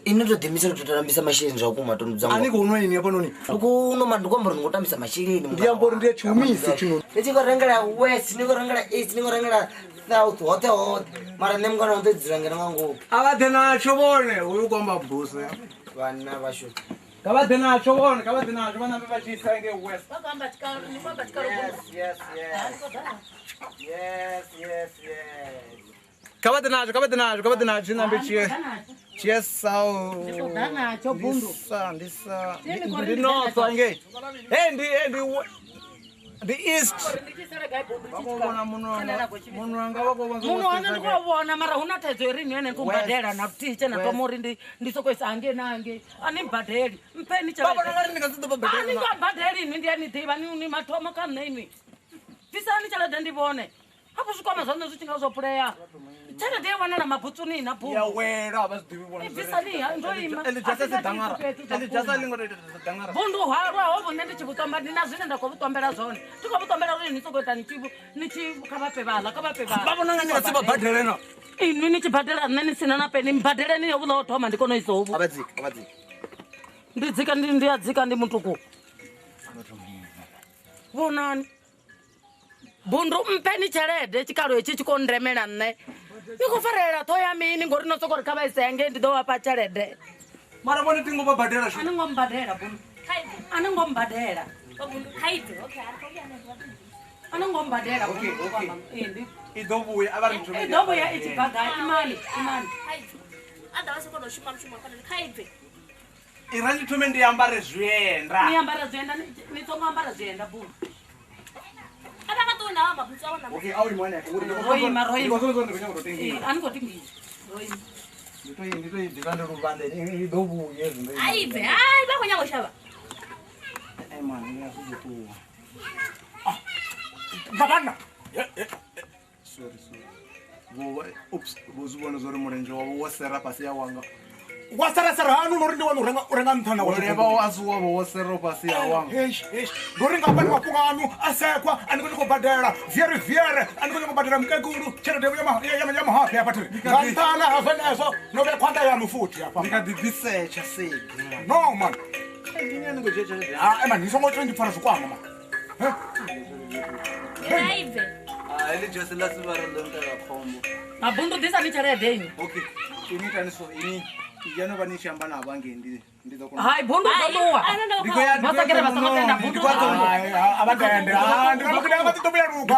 Inotodhimisira kutotambisa masheleni zvako matondu dzangu. Ani kuno ini apa noni. Kuno mandikwambori ngotambisa masheleni. Ndiyambori ndiye chiumise chino. Ndichikorengera west, ndikorengera east, ndikorengera south, hote hote. Mara nemukana unotodzirangera mwangu. Avadhe nacho vone uyu kwamba bhusa. Vana vasho. Kavadhe nacho vone, kavadhe nacho vana vachisa nge west. Vakamba chikaro, nikwamba chikaro. Yes, yes, yes. Yes, yes, yes. Kavadhe nacho, kavadhe nacho, kavadhe nacho chinambe chiye. Chiye south. Nacho bundu. Ndisa, ndisa. Ndi north nge. Hey, ndi ndi east. Vakovona munhu anga vakovona. Munhu wanga ndikuvaona mara huna thaidzo iri nene ndikumbadela na luthihi na thoma uri ndi sokou isa hangei na hangei a ni mbadeli mpheni tshelede. Vha vhona uri ndi nga si ḓo vha badela. A ni nga badeli inwi ndi a ni ḓivha ni mathomo kha nṋe inwi. Bvisani tshelede ndi vhone. Hafhu zwikwama zwaṋu zwi tshi nga zwo pulea. Tshelede ya wanala mabutsuni na bugu. Ya wela vha zwi ḓivhi vhona. Bvisani ha ndo ima. Eli jasa si dangara. Eli jasa li ngo tou ita dangara. Bundu halwa ho vhune ndi tshi vhuṱomba ndi na zwine nda khou vhuṱombela zwone. Ndi khou vhuṱombela uri ni sokou ita ni tshi kha vha fhe vhaḽa kha vha fhe vhaḽa. Vha vhona nga ni nga si vha badele na. Inwi ni tshi badela nṋe ni sina na peni mbadeleni yo vhuḽa ho thoma ndi kone u isa hovhu. A vha dzika, a vha dzika. Ndi dzika ndi a dzika ndi mutuku. Vhonani. Bundu mpheni tshelede tshikalo hetshi tshi khou ndemela nṋe. Ni khou farelela ṱhoho ya mini ngori no sokou ri kha vha ise hangei ndi ḓo vhafha tshelede. Mara vhone thi ngo vha badela A ni ngo mbadela bundu. A ni ngo mbadela. A ni ngo mbadela. Okay, okay. I ḓo vhuya a vha ri I ḓo vhuya i tshi bva gai imani imani. A ḓa vha sokou tou shuma mushumo fana kha ibve. I ra ndi thome ndi ambare zwienda. Ni ambara zwienda ni songo ambara zwienda bundu. A vha nga ṱuwa na mabutsu a wana. Okay, a o imone go re Roima. Go go go go Ani go tingi. Roima. Ndi to dikande luvande i do vhuye zwi. Ai bve, ai ba go nyago shaba. Ai man, ya go tuwa. Ah. Babana. Sorry. Bo oops, bo zubona zori mulenje wa wo sera pasi ya wanga. Wa sera sera hanu no ri ndi wa no renga nthana wa. Ore ba wa zuwa bo sera pasi ya wanga. Eish. Ndo ri nga bani mafhungo anu asekwa ani go badela. Viere ani go badela mkekulu tshelede ya mahafi ya patri. Nga nthana ha zwenezwo no be khwanda ya mufuthi hafha. Ndi ka ḓi search segi. No man. Ndi ngani go tshelede. Ah man, ni songo twenty fara zwikwama man. Ai bve. Ah, ele just la sibara ndo ntela khombo. Mabundu disa ni tshelede ini. Okay. Ini tani so ini yano vha ni tshi amba navho angei ndi ḓo kona. Hai bundu ḓo ṱuwa. Ndi Vha songo tenda bundu. A vha tende. Ah, ndi nga vha ḓo vhuya lugwa.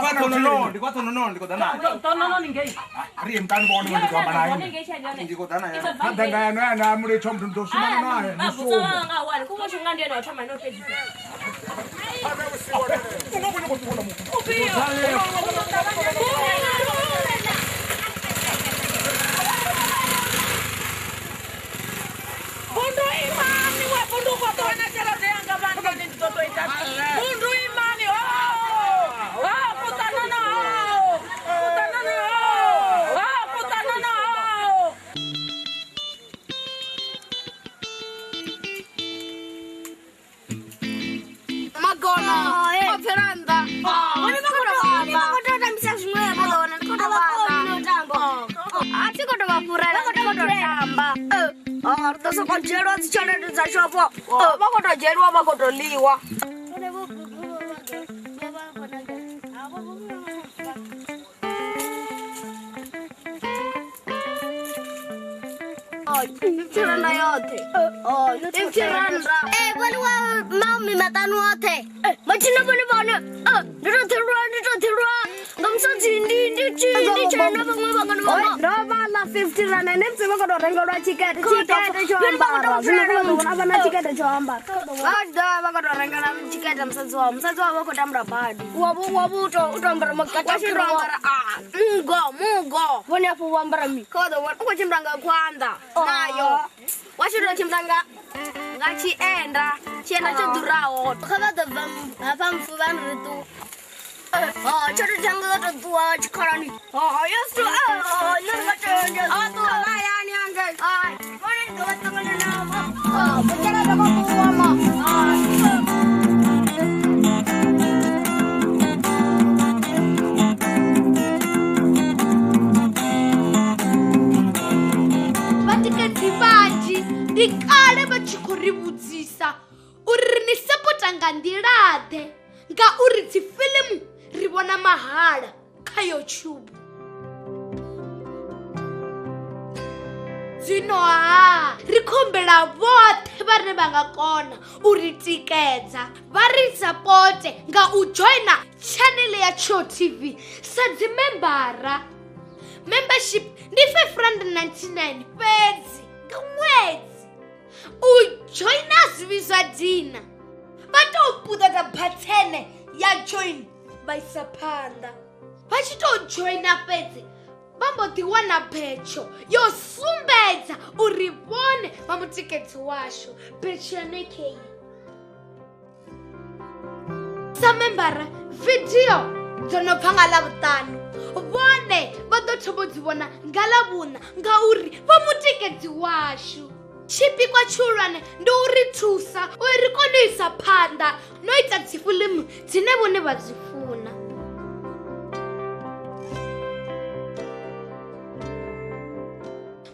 Ndi kwa thonono ndi khou ḓa nayo. Tonono ni ngei. Ri ye mutani vhone ndi khou amba nayo. Ndi khou ḓa nayo. Na ḓa nga yano yana muletsho muthu ndo shumana naye. Mabutsu a nga wani ku vho shunga ndi ene wa thoma no fhedzisa. Bundu imani we bundu go ṱuwa na tshelede yanga vhana ndi ḓo to ita. Bundu imani ho. Ha putanana ho. Putanana ho. Ha putanana ho. Magona o pfela nnḓa. Vhone vha khou tou tambisa zwiṅwe vha ḓo wana ndi khou tou vha tamba. A thi khou tou vha fhurela, ndi khou tou tamba. Ri ḓo sokou dzhielwa dzi tshelede dzashu afho. Vha khou tou dzhieliwa vha khou tou ḽiwa. R50 yoṱhe. R50. Vho ḽiwa mahumi maṱanu oṱhe. Mathina vhone vhone ndi tou ḓirwa nga musadzi ndi tshena vhaṅwe vhangana vhanga. Ndo vha ḽa R50 ende musi vha khou tou rengelwa tshikete tsho ambara. Zwino vha ḓo vhona vha na tshikete tsho ambara. Vha ḓo vha khou tou rengela tshikete musadzi wavho. Musadzi wavho u khou tambula badi. Wavho u tou ambara Wa tshi tou ambara mugo. Vhone afho vho ambara mini? Kha vha ḓo vhona u khou tshimbila nga khwanḓa nayo. Wa tshi tou tshimbila nga tshienda tsho ḓuraho. Kha vha ḓo bva hafha mufuvhani ri ṱuwa. Tshelede dzanga dzo tou ṱuwa tshikhalani. Yesu, nṋe ndi nga tenda. A ṱuwa mahayani hangei. Vhone ndi ḓo vha ṱangana navho. Tshelede khou ṱuwa ma. Vhatikedzi vhanzhi ndi kale vha tshi khou ri vhudzisa uri ri ni sapota nga nḓila-ḓe ngauri dzi fiḽimu ri vhona mahala kha YouTube. Zwino ha ri khou humbela vhoṱhe vhane vha nga kona u ri tikedza vha ri sapote nga u joina channel ya Tshiwo TV sa dzi membara. Membership ndi R599 fhedzi nga ṅwedzi. U joina zwi vhidzwa dina. Vha tou puṱedza bathene ya join vha isa phanḓa. Vha tshi tou joina fhedzi vha mbo ḓi wana betsho yo sumbedza uri vhone vha mutikedzi washu. Betsho yone kei. Sa membara vidio dzo no bva nga Ḽavhuṱanu vhone vha ḓo thoma u dzi vhona nga Ḽavhuṋa ngauri vha mutikedzi washu. Tshipikwa tshihulwane ndi u ri thusa uri ri kone u isa phanḓa no ita dzi fiḽimu dzine vhone vha dzi funa.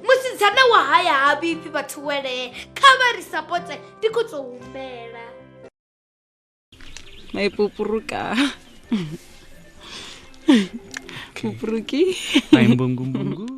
Musidzana wa haya ha vhifhi vhathu welee, kha vha ri sapote ndi khou tou humbela. Maipupuruka. Pupuruki. Maimbungumbungu.